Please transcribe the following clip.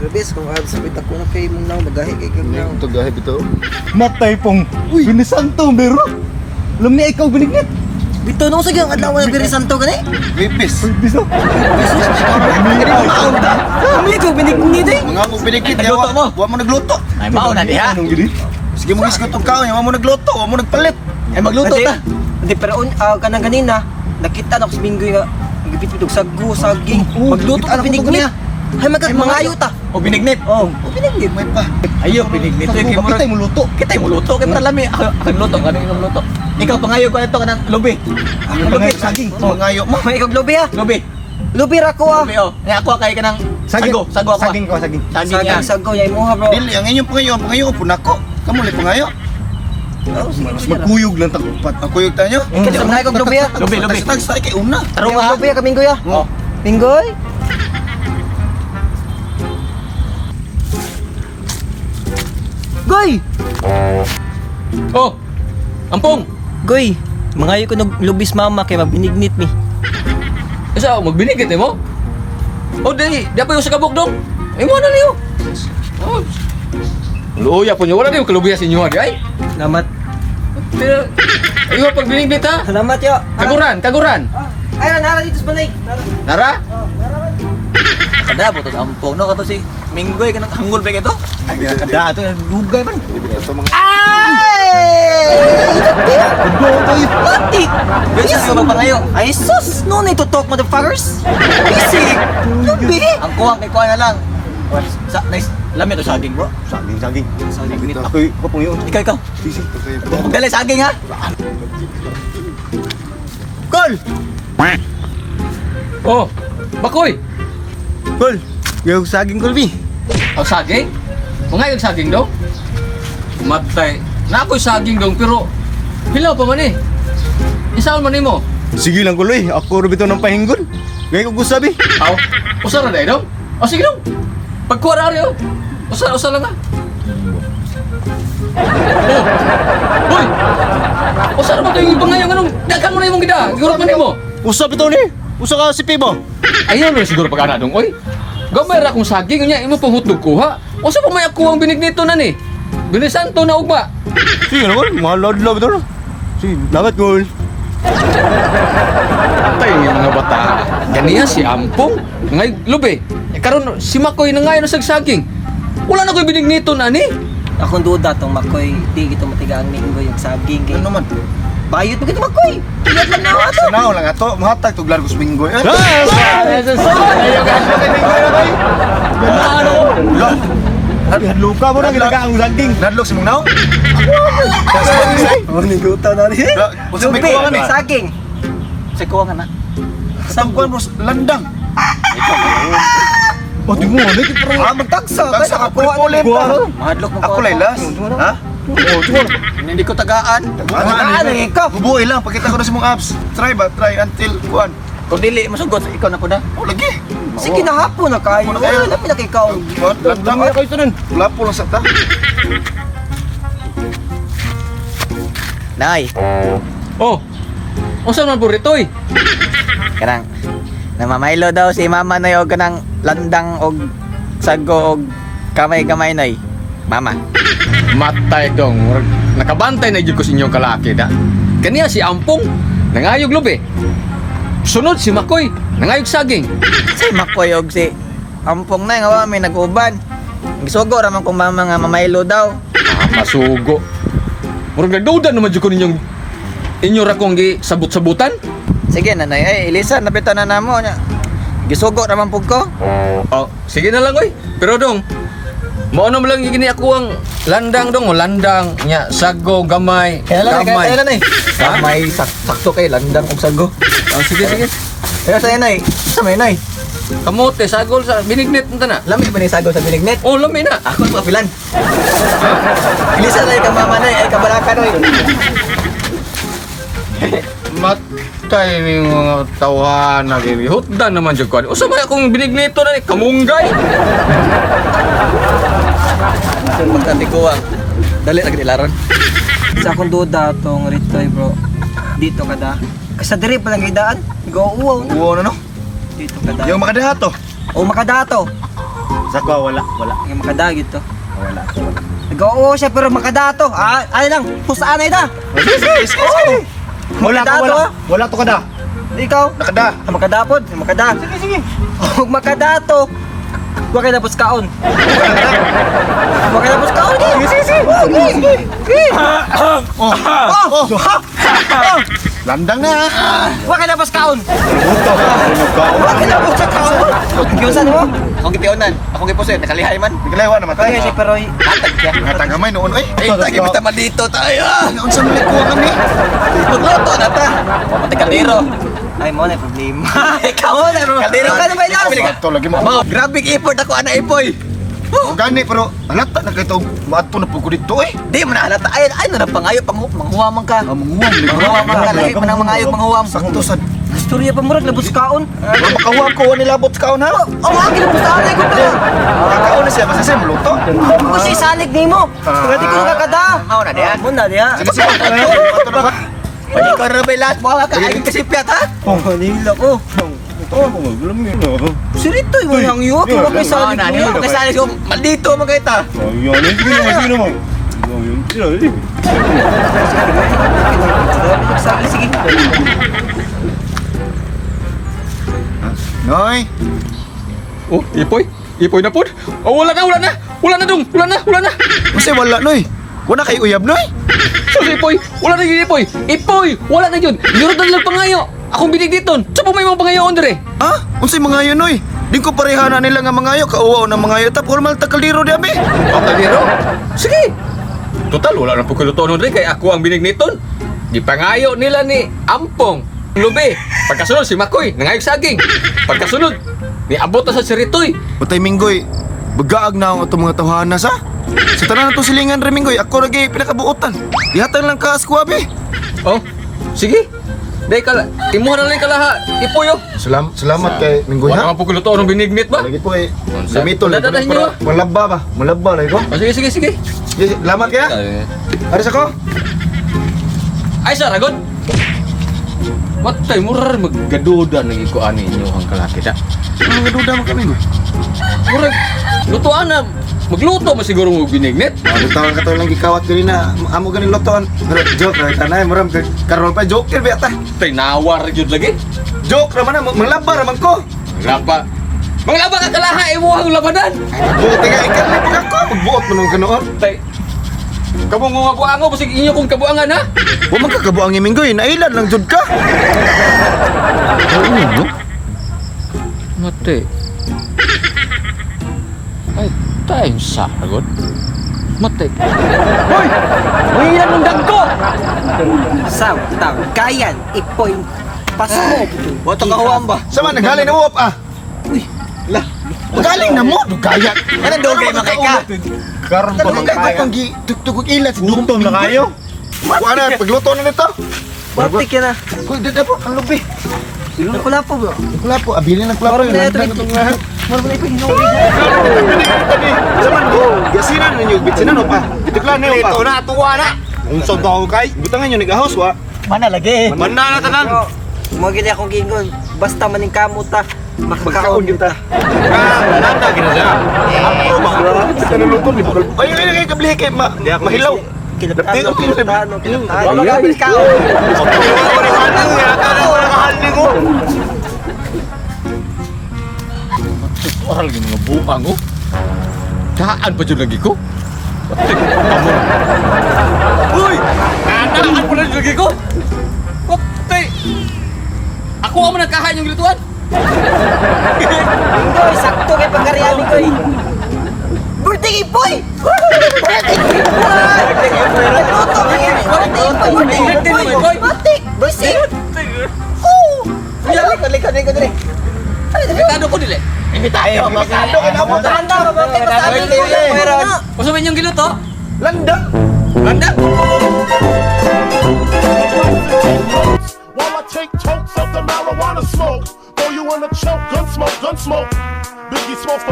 Rebes, kung abs sa ko na kay mong naw, magahi kay kag naw. Ito gahi bitaw. Matay pong. Uy, Binisanto, bro. Alam niya ikaw binignit. Bitaw nung sige ang adlaw na Biyernes Santo gani. Wipis. Biso. Kami ko binignit eh. Mga mo binigit, Nagluto mo? Wa mo nagluto. Ay, mao na diha. Anong gini? Sige mo gisgot og kaon, wa mo nagluto, wa mo nagpalit. Ay, magluto ta. Hindi, pero kanang kanina, nakita na ko sa Minggoy nga, nagipit og sago, saging. Oo, Magluto nakita ka na ko binignit. niya. Hay magka mangayo ta. O binignit. Oh, binignit. May pa. Ayo, binignit. Sago, Kay bakit murag tayo muluto? kita yung muluto kay para lami. Ako yung luto, kami yung luto. Ikaw pangayo ko ito kanang lubi. Ang Lubi, saging. Mangayo mo. May ikaw lubi ah. Lubi. Lubi ra ko ah. Lubi oh. Nya ako kay kanang sago, sago ako. Saging ko, saging. Saging Saging yan. sago yay mo ha bro. Dili ang inyong pangayo, ang pangayo po nako. Kamo lay pangayo. Oh, sige. Mas magkuyog lang tagupat. Ang kuyog tayo. Ikaw sa mga lubi ah. Lubi, lubi. Tag sa kay una. Tarong May ha. lubi ah, Minggoy ah. Oh. Minggoy. Goy! Oh, Ampong! Goy! Mangayo ko naglubis mama kay magbinignit mi. Isa, magbinigit eh mo? Oh, di, di pa yung sa kabuk dong. Imo na niyo. Oh. Luya po niyo, wala din yung kalubiya sa inyo, di ay. Salamat. Pero, iyo pag binignit ha. Salamat yo. Kaguran, kaguran. Ay, nara dito sa balay. Nara. Nara? Oh, nara. Kada po to sa ampong no kato si Minggoy kanang hanggol ba ito? Kada ato dugay man. Ito mga Ay! Matik! Bisa sa pangayo. Ay sus! No need to talk, motherfuckers! Easy! Lubi! Ang kuwang kay kuha na lang. Sa nice lami to saging bro. Saging, saging. Saging. Ako, ako pong yun. Ikaw ikaw. Sisi. Pagdala saging ha. Kol! Oh, Bakoy. Kol! Yung saging, Kol, bi. Oh, saging? Mga yung saging dong? Matay. Na ako'y saging dong, pero hilaw pa man eh. Isaon man nimo. Sige lang, Kol, eh. Ako rin bitaw ng pahinggol. Ngayon ko gusto, bi. Aw, usa ra dai dong. Oh, sige dong. Pagkuha ra oh. Usa usa lang ah. Oh. Hoy. Usa ra ba to yung pangayo nganong daghan mo na imong gida? Siguro man nimo. Usap ito ni. Usa ka si Pibo. Ayaw na siguro pag ana dong oy. Gamay ra kong saging unya imo pang hotdog kuha. Usa pa may ako ang binig nito na ni. Bilisan to na ugma. Sige na, Kol. Mga lord-love ito. Sige, dapat, Kol. Patay yung mga bata. Ganiya si Ampong. Ngay lubi. Eh, karon si Makoy na ngayon sa saging. Wala na ko'y binig nito na ni. Akong duda tong Makoy, di gito matiga ang Minggoy yung saging kay. ano man. Bayot mo gito Makoy! Iyat lang na ako ato! Sa naon lang ato, mahatag tug largos minggoy. Eh. Luka mo na ginaga ang saging. Nadlok si mong naon. Oh, niguta na rin. Usa may kuha ni. Saging! Sa kuha nga na. Sa kuan bro, landang. Oh, di mo, ano? Ah, Magtagsa! Tagsa ka puli-puli Kuha pa. Mahadlok mo Ako lay las. Ha? Oh, di mo. Hindi ko tagaan. Tagaan, eh, ikaw. Bubuhi lang pagkita ko na sa mong apps. Try ba? Try until kuan. Kung dili masugot ikaw na po na. Oh, lagi. Sige na hapon na kayo. Hapon na kayo. Wala na pinakikaw. Kuan, landang. Dami na kayo tanan. Wala po lang sa ta. Nay, Oh. Usa man po rito eh. kanang namamaylo daw si mama nay og kanang landang og sago og kamay-kamay nay. Mama. Matay dong. Murag nakabantay na jud ko sa inyong kalaki da. Kaniya si Ampong nangayog lubi. Sunod si Makoy nangayog saging. Si Makoy og si Ampong nay nga wa may nag-uban. Gisugo ra man kong mama nga mamaylo daw. Ah, masugo. Murag nagduda naman jud ko ninyong inyo ra kong gi sabot-sabutan. Sige nanay, ay Elisa napitan na namo nya. Gisugo ra man pud ko. Oh, sige na lang oy. Pero dong, mao na lang gini ako ang landang dong, o landang nya sago gamay, Kaya lang, gamay. kaya lang nay. Kamay sakto kay landang og sago. Oh, sige sige. Pero sa nay, sa may nay. Kamote sagol sa binignit na na. Lami ba ni sago sa binignit? Oh, lami na. Ako pa pilan. Elisa nay ka mama nay, ay kabalaka noy. Matay ni mga tawana gini. Hutdan naman jud ko. Usa may akong binignito na ni kamunggay. Magtatikuang. Dali ra gid ilaron. Sa akong duda tong Ritoy bro. Dito ka da. Kasi diri pa lang gidaan. Go uwaw na. Uwo na no. Dito ka da. Yung makadaha to. O makadato. Sa ko wala, wala. Nga makada gyud to. Wala, wala. Nag-oo siya pero makada to. Ah, ano lang, pusaan na ita. Sige. Wala Makada ka, to, wala. ah. Wala to kada. Ikaw, Nakada. ah, makada pod, makada. Sige, sige. Og makada to. Wa kay tapos kaon. Wa kay tapos kaon. Sige, sige, sige. Oh, sige, sige. Sige. Oh. Oh, ha. Oh, Landang na. wa kay tapos kaon. Buto. Wa kay tapos kaon. Gyusan mo? Akong gitiunan, akong gipusin, nakalihay man. Naglaywa na matay. Kaya siya pero Hatag siya. Nga gamay noon oy. Ay, tagi basta malito tayo. Unsa man ko kami? Magluto na ta. Pati kaldero. Ay mo na problema. Ikaw. Mo na problema. Kaldero. Ikaw na ba ilas? Ato lagi mo. Mao, grabe effort ako ana ipoy. Oh, gani pero halata na kay tong maadto na pud ko dito eh. Di man na halata. Ay, ay na pangayo pang manghuwa man ka. Ah, manguwam lagi. Manghuwa man ka lagi man ang mangayo manghuwam. Sakto sad. Istorya pa murag labos kaon. Wa makahuwam ko wa nilabot sa kaon ha. Oh, wa gilabos kaon ay ko to. Kakaon na siya basta siya maluto. Ako ko siya isalig nimo. Pero di ko nakakada. Mao na diha. Mo na diha. Sige sige. Ato na ba? Pwede ko na ba lahat mo ka ay kasipyat ha? Oh, nila ko. Oh, alam niyo na. Sirito yung yang yo, kung Mao kay salig na mo. niyo kay ko maldito man kay ta. Ayun, sige naman, sige naman. Ayun, sige. Salig sige. Noy. Oh, ipoy. Ipoy na pod. Oh, wala na, wala na. Wala na dong. Wala na, wala na. Kasi wala noy. Wala kay uyab noy. Sus, ipoy. Wala na yun, ipoy. Ipoy, wala na yun. Yurot na lang pangayo. Akong binig dito. Sa po may mga pangayo dire. Ha? Unsay mga yun noy? Di ko pareha na nila nga mga yo kauwaw na mga yo tap formal ta kaldero di abi. Oh, kaldero. Sige. Total, wala na po kiluto nun rin. Kaya ako ang binig niton. Gipangayo nila ni Ampong. Lubi. Pagkasunod, si Makoy. Nangayog saging. Pagkasunod, ni abot na sa Siritoy. Patay Minggoy, bagaag na ang atong mga tawhana sa. Sa tanan natong silingan re Minggoy, ako lagi pinakabuotan. Dihatag lang ka askuabi. Oh, sige. Dahil kala, imuha na lang kalaha. Ipoy, oh. Salamat kay Minggoy Wala ha. nga po kiluto ng binignit ba? Lagi po eh. Unsa? Gamito lang Dadalhin para niyo. malaba ba? Malaba lagi ko. Oh, sige, sige, sige. Sige, salamat kaya. Aris ako. Ay, sir, agad. Matay, murar maggaduda nang ikuan ninyo ang kalaki da. Ano nga duda mo kami Minggoy? Murag, lutuan na. Magluto mo siguro mo binignit. Ano tawag ka lang gikawat kanina, amo ganing lotoan. Pero joke ra tanay muram kay karol pa joker ba ta. Tay, nawar yun lagi. Joke ra man na, manglaba ra man ko. Maglaba. Maglaba ka kalaha, imo ang labanan. Buot nga ikan na pag ako, magbuot man ang kanoon. Tay, kamo nga buango, basig inyo kong kabuangan ha? Wa man kakabuang ni Minggoy, nailan lang jud ka. Oo, no? Mate. Ay, time sa agad. Mate. Hoy! May ilan ng dagko! Saw, taw, kayan, ipoy, pasmo. Wato ka huwam ba? Sama nagaling na mo ah. Uy, Lah, magaling na mo, dugaya. Ano dugay man kay ka? Karon pa Ano kay katong gi tugtugog ilan sa Gutom na kayo. Kuha na, pagluto na nito. batik yan na. Kuy, dada po, ang lubi. Wala po bro. Kula po, abilin ang kula po. Marami na ito. Marami na ito. Hinuwi. Sama ko, gasinan ninyo, bitsinan o pa. Bitiklan na pa. Ito na, tuwa na. Unsa daw kay? Butangan nyo, nag-ahos wa. Mana lagi. Mana na tanan. Bro, mga gini akong gingon. Basta maning kamot ta. Magkaon Makakaon yun ta. Ah, nanda gina siya. Ako ba? Sa nuluto, di ba? Ay, ay, ay, kablihi kay ma mahilaw. Kinaptano, kinaptano, kinaptano. Wala Wala kaon. Oral yung mga buang, oh. Daan pa dyan lagi ko. Mate, amo. Uy! Daan pa na dyan lagi ko. Mate! Ako ang nagkahain yung lutuan. Minggoy, sakto kay pagkariani ko eh. Birthday ipoy! Birthday ipoy! Nagluto ka yun. Birthday ipoy! Birthday ipoy! Birthday! Birthday! Oh! Likod, likod, likod diri. Imbitado ko dili. Imbitayo. Ano ka na mo? Tanda, birthday ko sa amin ko. Meron. Usa man yung giluto? Landang. Landa. While I take tokes of the marijuana smoke. Throw you in a choke, gun smoke, gun smoke. Biggie Smalls.